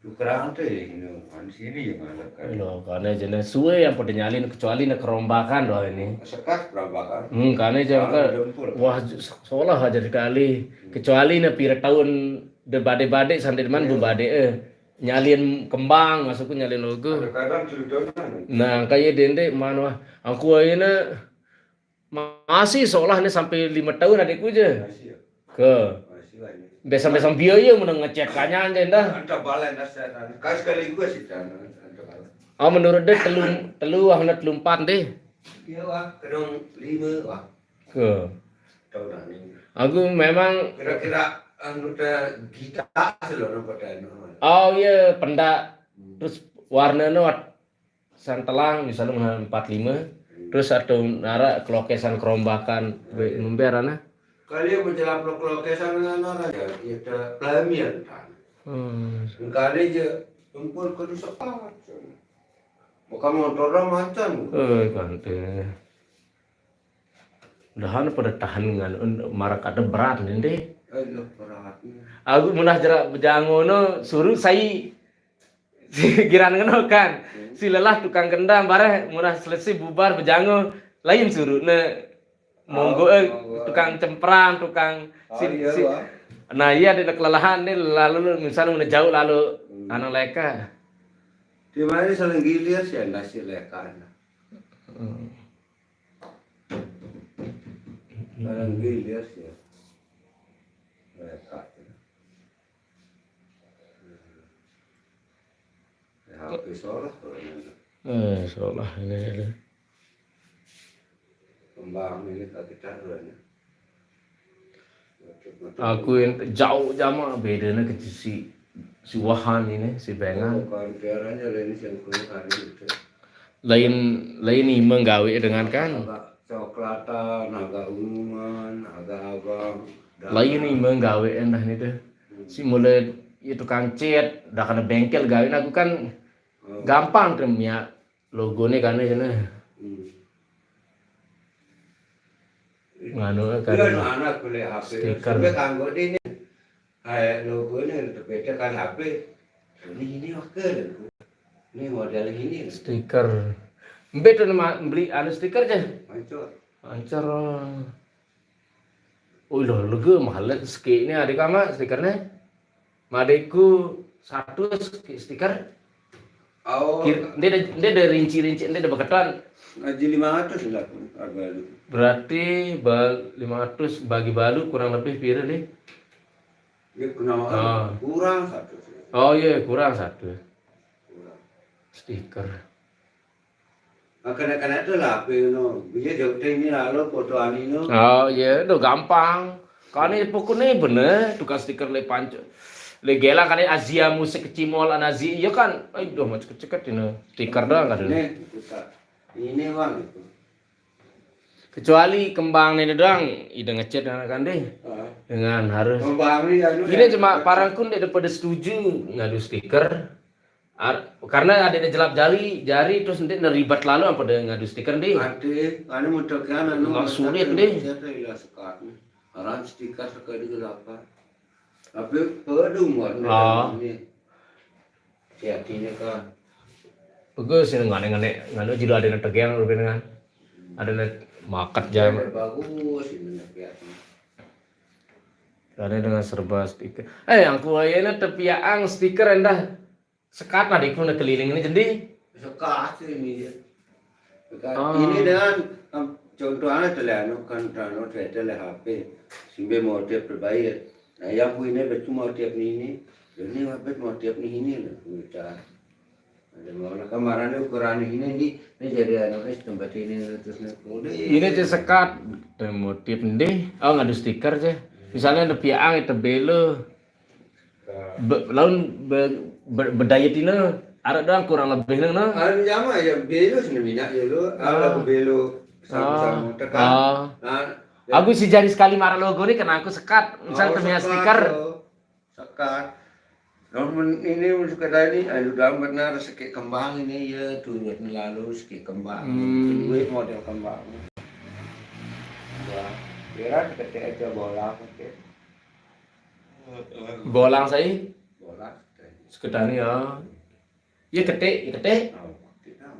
Tukeran tuh ya, ini kan sini yang ada kan. Lo, karena jenis suwe yang pada nyalin kecuali nak kerombakan doh ini. Sekas kerombakan. Hmm, karena jangan kan, dempul. Wah, solah aja sekali. Hmm. Kecuali nak pira tahun de bade-bade sampai deman. Iya. Bu bade, eh. Nyalin kembang, masukku nyalin logo. Kadang-kadang cerita kan. Nah, kayak dende mana wah. Aku aja masih seolah nih sampai lima tahun adikku aja. Masih ya? Ke. Masih lah ini. Biasa-biasa biaya menang ngechat kanya aja dah. Anta balen dah saya tanya. Kan sekali gua sih tanya. Anta balen. Oh, menurut dia telu, telu, wah, telu empat deh. Iya, wah, kedong lima, wah. Ke. Tahu dah ni. Aku memang kira-kira anu teh gita sih lo nampak teh. Oh iya, pendak. Hmm. Terus warnanya wat-, santelang misalnya mana empat lima. Hmm. Terus atau nara kelokesan kerombakan be-, memberana. Kali yang menjelang kelokesan nara ya kita pelamian kan. Hmm. Kali je tempur kudu sepakat. Bukan motor dah macan. Eh, kan teh. Udahan pada tahan dengan un-, marak ada berat nih deh. Aduh, beratnya. Aku munah jerak bejangono suruh sai si giran ngeno kan. Hmm. Si lelah tukang kendang bareh munah selesai bubar bejango lain suruh ne monggo, oh, eh, monggo, tukang cemprang, tukang. Oh, si, iya, si, wah. Nah, iya ada kelelahan nih lalu misalnya udah jauh lalu. Hmm. Anu leka. Di mana saling gilir sih nasi leka. Hmm. Barang gilir ya. Mereka. Ya, H P solah kalau ini. Eh, solah ini ada. Kembang ini tak kita dulu ya. Aku yang jauh jama bedanya ke si, si Wahan ini, si Bengan. Oh, kawan piaranya lain yang kulit hari itu. Lain, lain ini menggawe dengan kan. Agak coklatan, agak unguan, agak abang. Lain ini menggawe endah nih tuh. Hmm. Si mulai itu tukang cat, dah kena bengkel gawe aku kan. Oh. Gampang tuh mia logo nih kan ini. Hmm. Nganu kan. Iya, anak boleh H P. Stiker. Sampai kanggo di ini. Kayak logo ini udah beda kan H P. Ini, ini wakil. Ini model ini. Stiker. Mbe tuh nama beli anu stiker aja. Hancur. Hancur. Oh, lo lega mahal sekini adik ama stikernya. Madikku satu sti-, stiker. Oh, kir-, ndek ada, ndek ada rinci-rinci, ndek ada beketan. Ngaji lima ratus lah, harga tu. Berarti bal-, lima ratus bagi balu kurang lebih pira nih? Ya, kenapa? Ah. Kurang satu. Oh, iya, kurang satu. Kurang. Stiker. Nah, kena-kena tu lah, apa yang no. Bila jauh ini lalu foto ani no. Oh, iya, tu gampang. Kane pokokne bener tukang stiker le panco. Le gelang kane Azia Musik Kecimol Anazi. Iya kan? Aduh, macet-ceket ini. Stiker doang kan. Ini, buka. Ini, Bang, itu. Kecuali kembang ini doang, ide ngecat anak kan deh. Ah. Dengan harus. Kembang ini, anu, ini ya, cuma parangku ndak pada setuju ngadu stiker. Ar-, karena ada jelap jari, jari terus nanti ribet lalu apa dia ngadu stiker, ndi? Ada, anu, muter kan, anu, nggak sulit, ndi. Saya tuh ya sekat. Orang stiker sekali juga apa? Tapi pedung warna. Ah. Ini. Siap ini kan. Bagus ini, ngane-ngane, nganu juga ada yang tegang lebih dengan. Ada yang makat jam. Ada bagus ini, lihat. Ada dengan serba stiker. Eh, yang kuayana tepiaang stiker endah. Sekat lah, dikun keliling ini jendi. Sekat ini ya. Sekat. Ah. Ini dengan, em, contohnya tu lah, anu kan, anu, saya tu lah H P. Simbe motif terbaik. Nah, yang ku ini betul motif ni, ini. Ini apa motif ni ini lah, kita. Ada mau lah, kemarin ukuran ini, ini, ini jadi anu, eh, tempat ini, terus ni, udah. Ini je sekat, dan motif ndi. Oh, ngadu stiker je. Misalnya ada piang itu belo. Be-, laun be-, be-, bedaya tina, arek doang kurang lebih nang, nah. Anu jama ya, belo sini minyak ya lo, ada belo sama-sama tekan. Ah. Nah, ya. Aku si jari sekali marah logo ni kena aku sekat, misal oh, temia sekat, stiker. Oh. Sekat. Lamun ini mun sekadar ini, ayo dalam benar sekit kembang ini ya, turut lalu sekit kembang. Hmm. Duit model kembang. Ya, kira ketik aja bola, oke. Bolang sai? Bolang. Sekedar ni ya. Ya ketik, ya ketik. Oh, ketik tahu.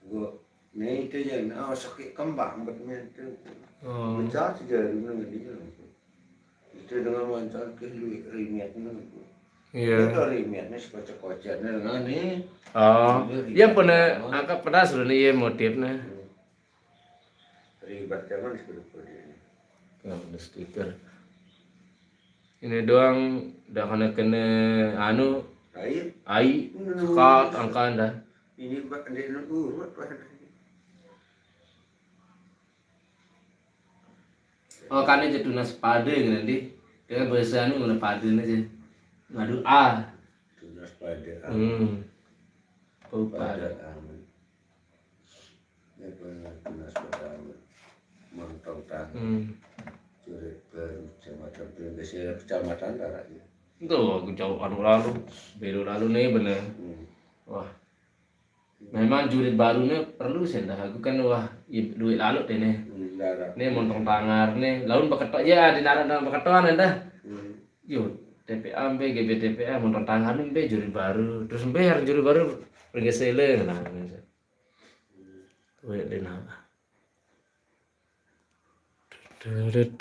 Gua, nah itu ya, nah, sakit kembang buat main tu. Oh. Pecah sejari mana dia. Itu dengan mancan ke duit rimet mana tu. Iya. Itu rimetnya sekocak-kocaknya dengan ni. Oh, dia pernah angkat pedas dulu ni ya motifnya. Hmm. Ribet kan, Mas, kudu-kudu ini. Nah, ada stiker. Ini doang dah kena, kena anu, ai. Ai, sekat, angkan dah. Ini bak, ndek nu urut, Pak. Oh, kan aja tunas pada nanti. Dengan bahasa anu mana pada aja. Ngadu A. Tunas pada A. Hmm. Oh, pada. Pada A. Ini pernah tunas pertama. Montong tangan. Hmm. Curit baru kecamatan, biasanya kecamatan lah ya. Itu aku jauh anu lalu, belo lalu nih bener. Hmm. Wah. Memang jurit baru nih perlu sih dah. Aku kan wah, i-, duit lalu deh nih. Hmm, darah. Nih montong tangar nih. Laun beketok ya di naran dalam beketokan dah. Hmm. Yo, T P A mbe, G B T P A, montong tangar mbe jurit baru. Terus mbe harus jurit baru. Pergi sele nah. Wek dena. Pada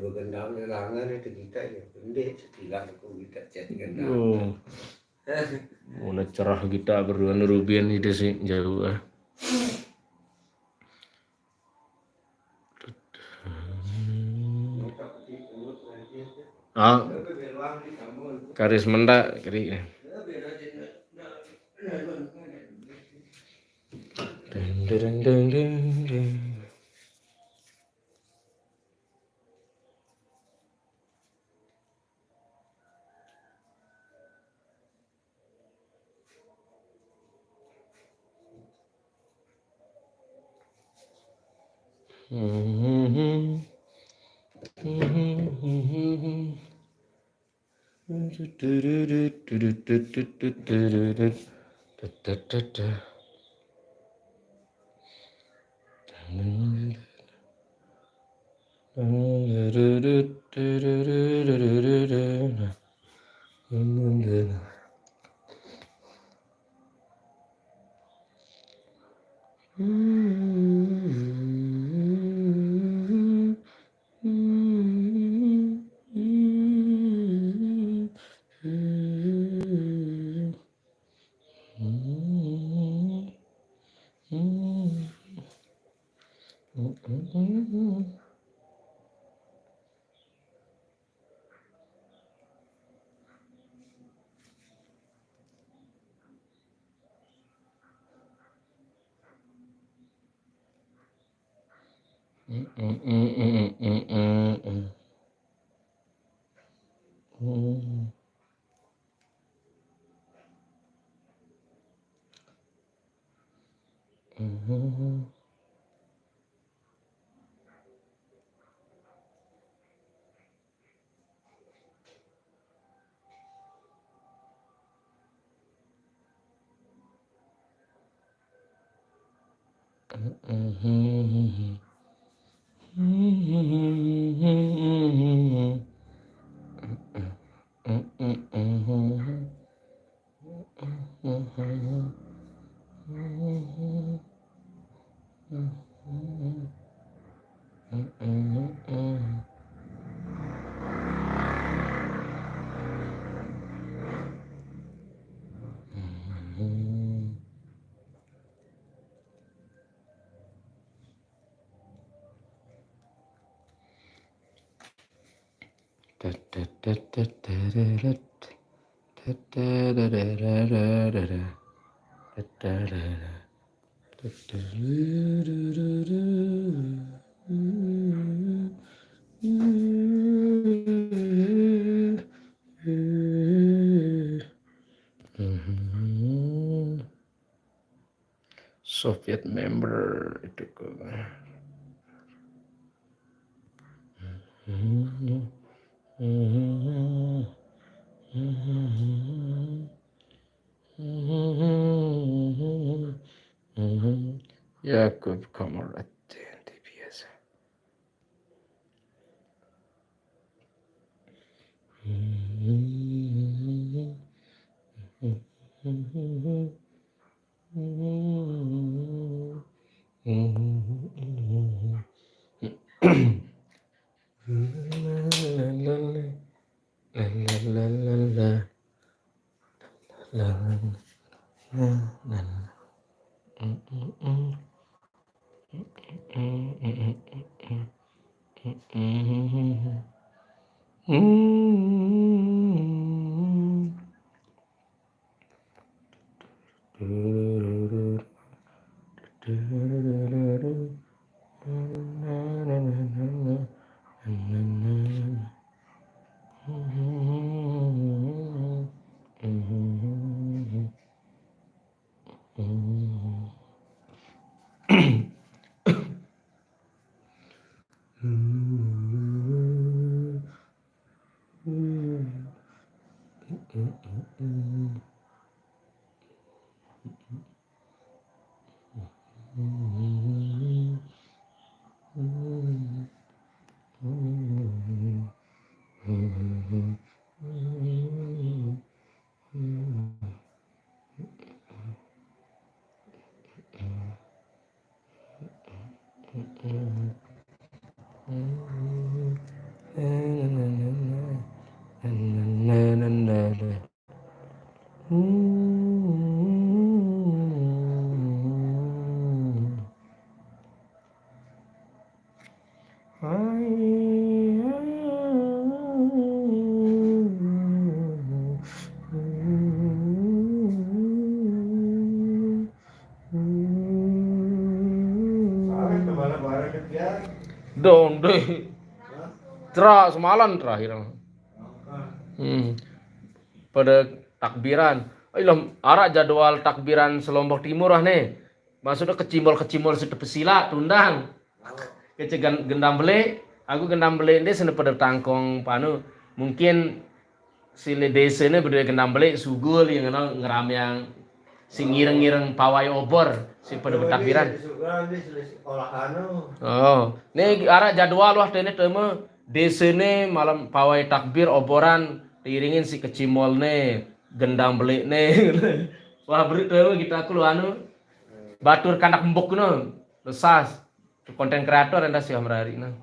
begendang langan itu kita ya, pendek setilan aku kita chat gendang. Oh. Mana cerah kita berdua nurubian itu sih jauh ah. Ah, karis menda kiri. Deng, deng, deng, deng, deng. Soviet member itu ke. Yakub Komorov biasa. Dong deh. Tra semalam terakhir. Hmm. Pada takbiran. Ilah, araq jadwal takbiran se-Lombok Timur ah ne. Maksudnya kecimol-kecimol side pesilaq tundang. Kece gen-, gendang beleq, aku gendang beleq ndeq sene pade tangkong panu. Mungkin side dese ne bedoe gendang beleq sugul yang ngeno ngerameang sing ngireng-ngireng pawai obor, sing pade betakbiran. Oh, ne araq jadwal wah tene teme dese ne malem pawai takbir oboran diiringin si kecimol ne, gendang beleq ne. Wah, berik teme kita ku lu anu. Batur kanak embuk no, lesas. Konten kreator endah sih merariq ne.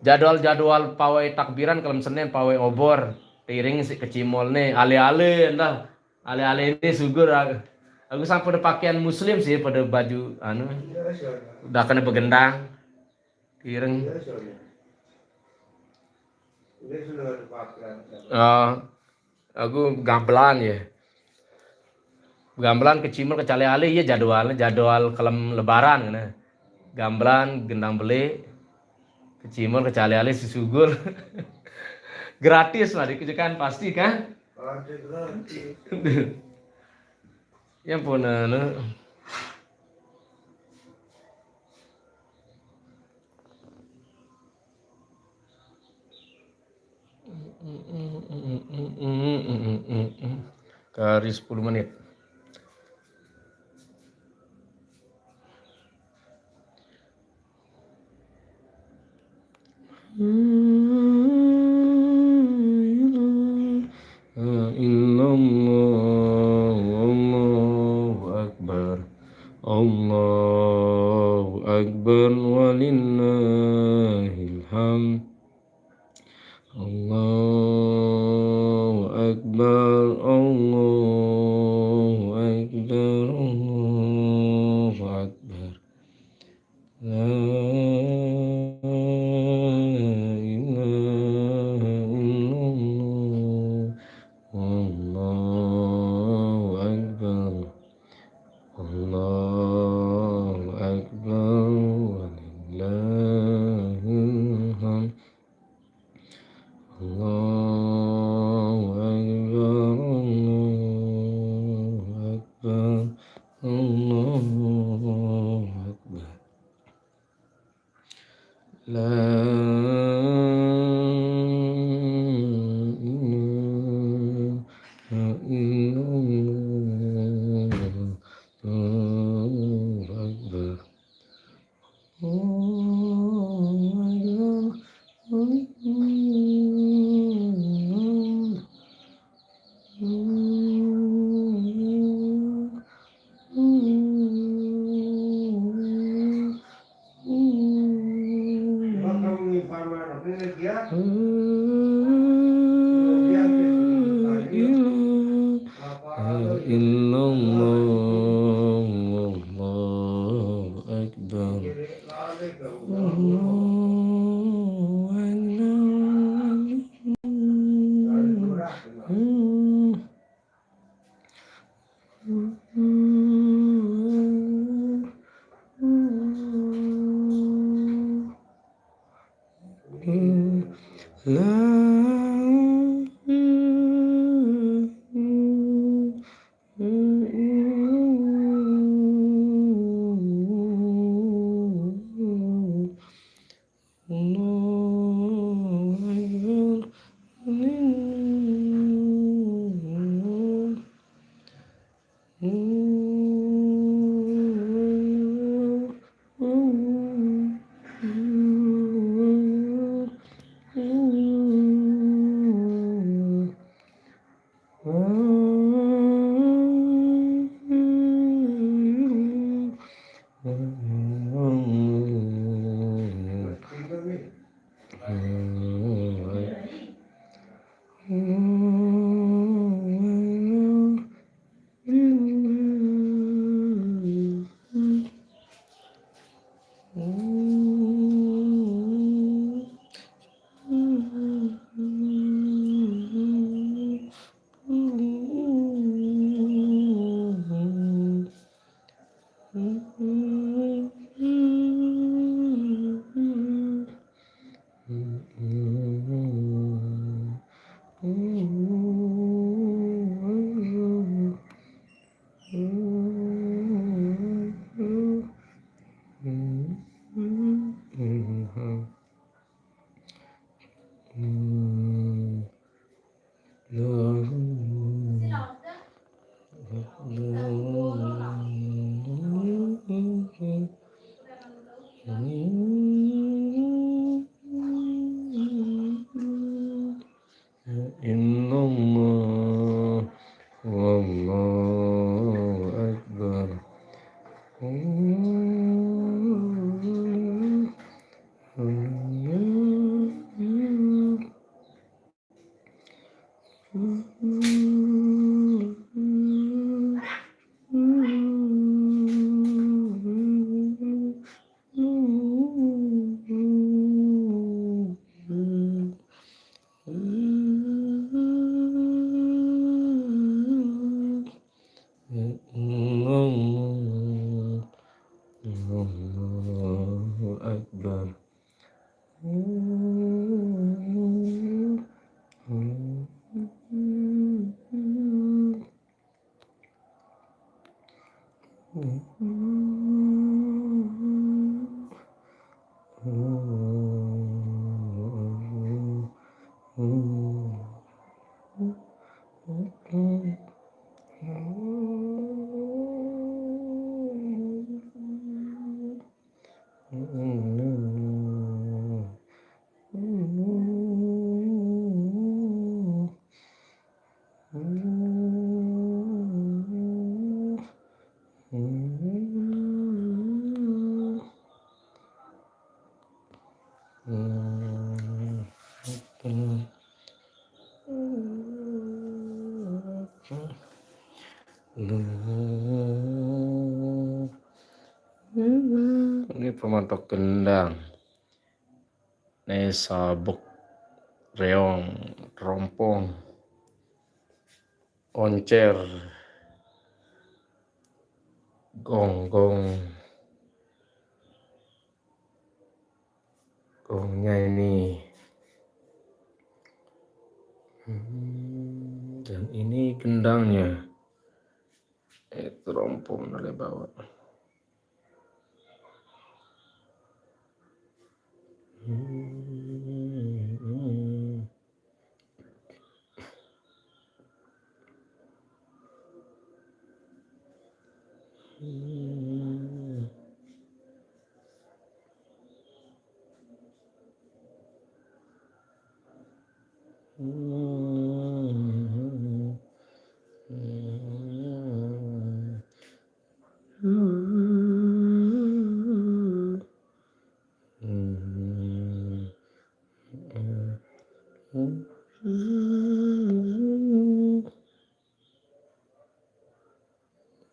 Jadwal-jadwal pawai takbiran kelem Senin, pawai obor, diiring si kecimol ne, ale-ale endah. Ale-ale ne sugul aku. Aku sampe de pakaian muslim sih, pade baju anu. Udah kene begendang. Ireng. Ah, aku gamelan ya. Gamelan kecimol kecale-ale ya jadwal, jadwal kelem lebaran ngene. Gamelan gendang beli kecimol kecale-ale sesugul. Gratis lah dikejekan pasti kan? Ya ampun, anu. Kari sepuluh menit. Illallah, Allahu Akbar. Allahu Akbar walillahil hamd. Allahu Akbar, Allahu Akbar, Allahu Akbar. La ilaha illallah. Allahu Akbar. Allahu Akbar. Walillahil hamd. Allahu Akbar. Allahu Akbar. Allahu Akbar. La ilaha illallah. Allahu Akbar. Allahu Akbar. Illallah, Allahu Akbar. Allahu Akbar. Illallah, Allahu Akbar. Allahu Akbar. Ini pematok gendang. Ini sabuk, reong, terompong, oncer, gong-gong. Gongnya ini. Hmm, dan ini gendangnya. Eh, terompong dari bawah. Hmm.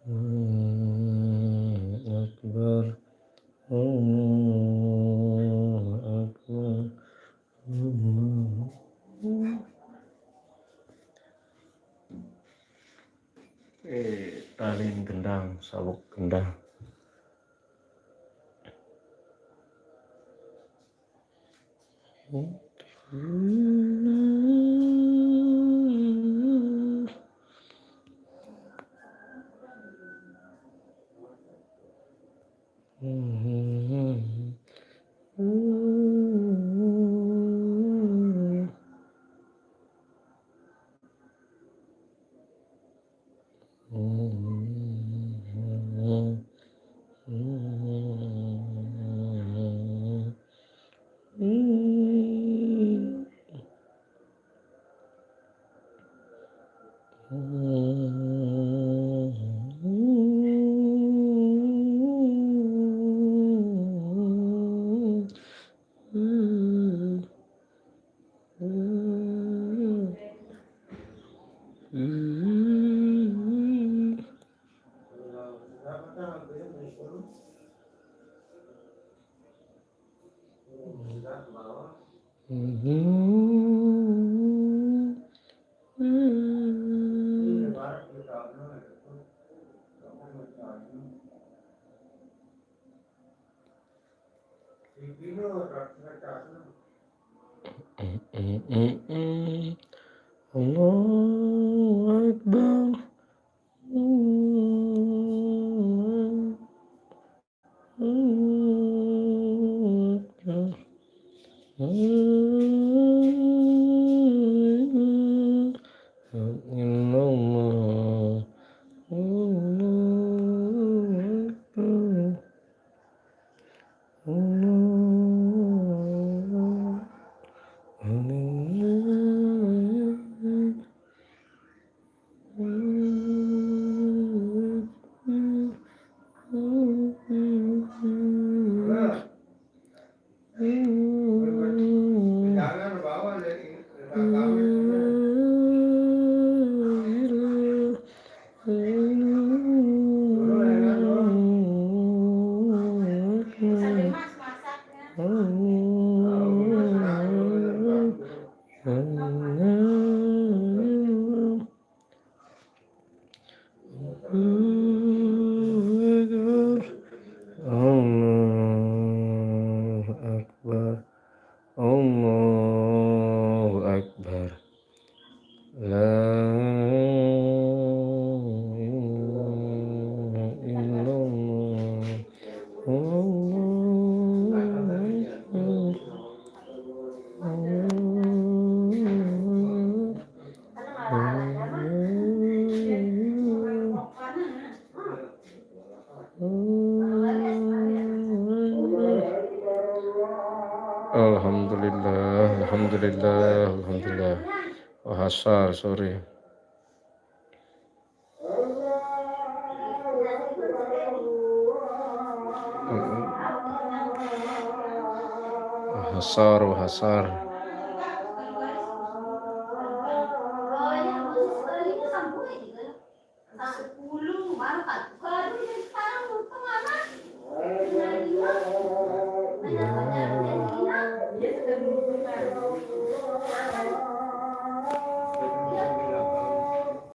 Allahu Akbar. Allahu Akbar. Allahu Akbar. Eh, tali gendang, sabuk gendang. Allahu Akbar. Alhamdulillah, alhamdulillah, alhamdulillah. Wah, hasar, sorry. Wah, hasar, wah, hasar.